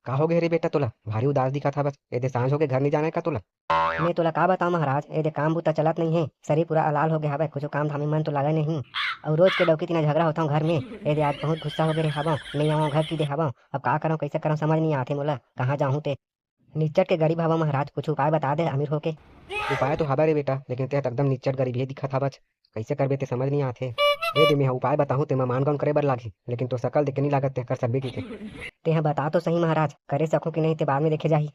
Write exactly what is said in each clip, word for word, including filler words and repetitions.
का हो गे रे बेटा तोला? भारी उदास दिखत हवस। ए दे सांझ होगे, घर नइ जाना हे का तोला? मैं तोला का बतावं महाराज, ए दे काम बूता चलत नइ हे, शरीर पूरा अलाल होगे हवय, कुछु काम धाम में मन तो लागय नहीं। अउ रोज के डौकी तिना झगड़ा होथंव घर में। ए दे आज बहुत गुस्सा होगे रे हवंव, नइ आवंव घर ती दे हवंव। अब का करंव, कइसे करंव, समझ नइ आथे मोला, कहाँ जाहूँ ते। निच्चट के गरीब हवंव महाराज, कुछु उपाय बता दे अमीर होके। उपाय तो हवय रे बेटा, लेकिन तेह त एकदम निच्चट गरीब ही दिखत हवच। कइसे करबे ते समझ नइ आथे। ए दे मेंह उपाय बताहूँ, तेमा मानगौन करे बर लागही, लेकिन तोर सकल देख के नइ लागत तेह कर सकबे कहिके। तेह बता तो सही महाराज, करे सकहूँ कि नहीं ते बाद में देखे जाही।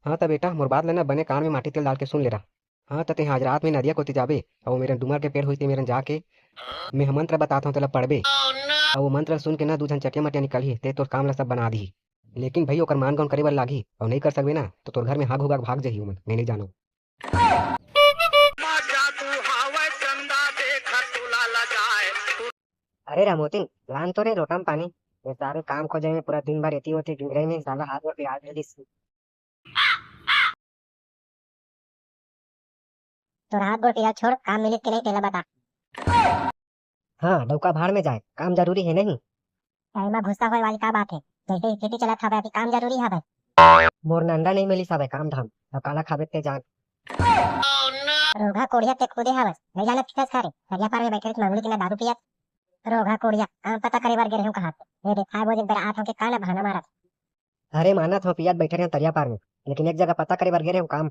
हाँ त बेटा, मोर बात ल ना बने कान में माटी तेल डाल के सुन ले रहा। हाँ त तेह आज रात में नदिया कोती जाबे, अउ मेरन डूमर के पेड़ होही ते मेरन जाके मेंह मंत्र बताथंव, तेला पढ़बे। अउ वो मंत्र ल सुन के ना दू झन चटिया मटिया निकलही, ते तोर काम ल सब बना दिही। लेकिन भई ओकर मानगौन करे बर लागही, अउ नइ कर सकबे ना त तोर घर में हाग हुगा के भाग जही ओमन, मैं नइ जानव। अरे रामोतिन, लान तो रे लोटा म पानी। ये सारे काम खोजे में पूरा दिन भर एती ओती गिंगरे में साला हाथ गोड़ पिरात रहिस। तोर हाथ गोड़ पिरात छोड़, काम मिलिस के नहीं तेला बता। हाँ, डौका भाड़ में जाए, काम जरूरी हे नहीं। त एमा गुस्सा होए वाली का बात हे? जैसे ही खेती चलत हवय, अभी काम जरूरी हवय। मोर नंदा नहीं मिलिस हवय काम धाम, अब काला खाबे ते जान। रोगहा कोढ़िया ते खुदे हवस, नहीं जानत किसस का रे? तरिया पार में बैठे रहिस मंगली के ना दारू पियत। रोगहा कोढ़िया, काम पता करे बर गे रहेंव कहात। ये देखाय बोज एक बेर आत होके का ना बहाना मारत। अरे मानत हंव, पियत बइठे रहेंव तरिया पार में, लेकिन एक जगह पता करे बर गे रहेंव काम।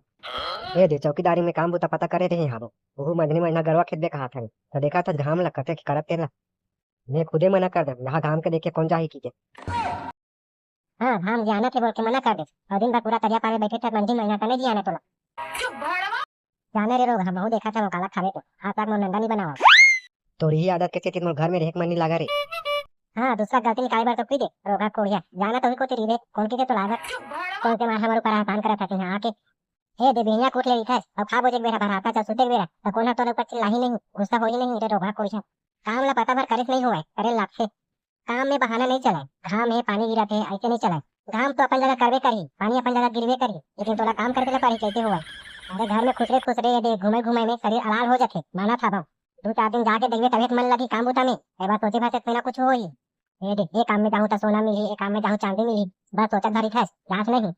ए दे चौकीदारी में काम बूता पता करे रहेंव हाबो, ओहू मंझनी मंझना गरवा खेदबे कहात हवे, त देखत हस घाम ल कतेक करत तेला। मैं खुदे मना कर देंव, यहाँ घाम के देख के कोन जाही कहिके। हाँ, घाम जियानत हे बोल के मना कर दे, अउ दिन भर पूरा तरिया पार में बइठे रहत मंझनी मंझना त नइ जियाने तोला। जाने रे रोगहा, महू देखत हंव काला खाबे ते, आज तक मोर नंदा नइ बनावव। तोर इही आदत के सेती मोर घर में रहे के मन नइ लागा रे। हाँ, दूसरा गलती निकाले बर तो कहि दे, रोगहा कोढ़िया, जाना तो ही कोती रहिबे, कोन कहिथे तोला आदत? कोन के मार हमर ऊपर एहसान करत हस इहाँ आके? ए दे बिहनिया कूट ले रहिथस, अउ खा बोज एक बेरा भर हाता चल सुते एक बेरा, त कोन ह तोर ऊपर चिल्लाही नहीं, गुस्सा होही नहीं रे रोगहा कोढ़िया। काम ल पता भर करेस नहीं होवय, करे लागथे। काम में बहाना नहीं चलय, घाम हे, पानी गिरत हे, ऐसे नहीं चलय। घाम तो अपन जगह करबे करही, पानी अपन जगह गिरबे करही, लेकिन तोला काम करके ला पड़ही, कैसे होवय। अरे घर में खुसरे खुसरे ये दे घूमे घूमे में शरीर अलाल हो जाथे, मानत हवं। दू चार दिन जाके देखबे तभे त मन लगही काम बूता में, ए बार सोचे भाषे में ना कुछ होही। ये दे, ए काम में जाहूँ त सोना मिलही, ए काम में जाहूँ चांदी मिलही, बस सोचत भर रहिथस, जास नहीं।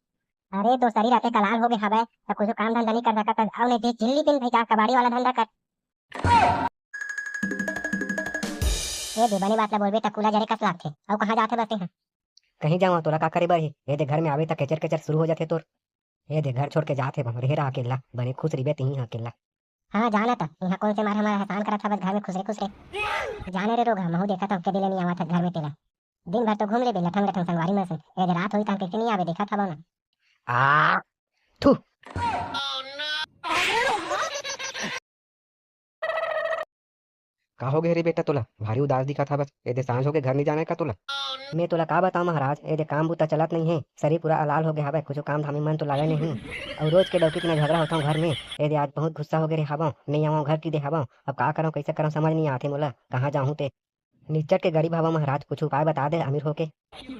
अरे तो शरीर अतेक अलाल हो गे हवय, त कुछ काम धंधा नहीं कर सकत हस, अउ नहीं ते झिल्ली पिन भाई जा कबाड़ी वाला धंधा कर। ए दे, बने बात ला बोलबे त कूला जरे कस लागथे। अउ कहाँ जाथे बस तेहा? कहीं जावं, तोला का करे बर हे? ए दे, घर में आबे त केचर केचर शुरू हो जाथे तोर। ए दे, घर छोड़ के जाथे बम, रेहे रहा अकेल्ला, बने खुश रहिबे तिहीं ह अकेल्ला। हाँ, जाना त, इहाँ कोन से मारे हमर एहसान करत हवस घर में खुसरे खुसरे। जाने रे रोगहा, महू देखत हंव, के दिन ले नइ आवत हस घर में तेला। दिन भर तो घूम लेबे लठंग लठंग संगवारी मन संग। ए दे, रात होही तहाँ कइसे नइ आबे, देखत हवं ना। आ, थू। का हो गे रे बेटा तोला? भारी उदास दिखत हवस। ए दे सांझ होगे, घर नइ जाना हे का तोला? मैं तोला का बतावं महाराज, ए दे काम बूता चलत नइ हे, शरीर पूरा अलाल होगे हवय, कुछु काम धाम में मन तो लागय नहीं। अउ रोज के डौकी तिना झगड़ा होथंव घर में। ए दे आज बहुत गुस्सा होगे रे हवंव, नइ आवंव घर ती दे हवंव। अब का करंव, कइसे करंव, समझ नइ आथे मोला, कहाँ जाहूँ ते। निच्चट के गरीब हवंव महाराज, कुछु उपाय बता दे अमीर होके।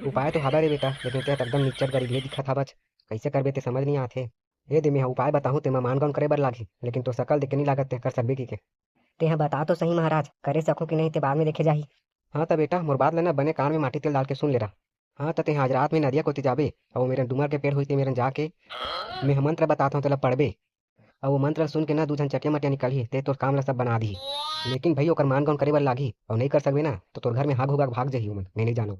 उपाय तो हवय रे बेटा, लेकिन तें ह त एकदम निच्चट गरीब ही दिखत हवच। कइसे करबे ते समझ नइ आथे। ए दे, मेंह उपाय बताहूँ, तेमा मानगौन करे बर लागही, लेकिन तोर सकल देख के नइ लागत तें कर सकबे कहिके। तेंह बता तो सही महाराज, करे सकहूँ कि नहीं ते बाद में देखे जाही। हाँ त बेटा, मोर बात ल ना बने कान में माटी तेल डाल के सुन ले रहा। हाँ त तेंह आज रात में नदिया कोती जाबे, अउ मेरन डूमर के पेड़ होही ते मेरन जाके मेंह मंत्र बताथंव, तेला पढ़बे। अउ वो मंत्र ल सुन के ना दू झन चटिया मटिया निकलही, ते तोर काम ल सब बना दिही। लेकिन भई ओकर मानगौन करे बर लागही, अउ नइ कर सकबे ना त तोर घर में हाग हुगा के भाग जही ओमन, मैं नइ जानव।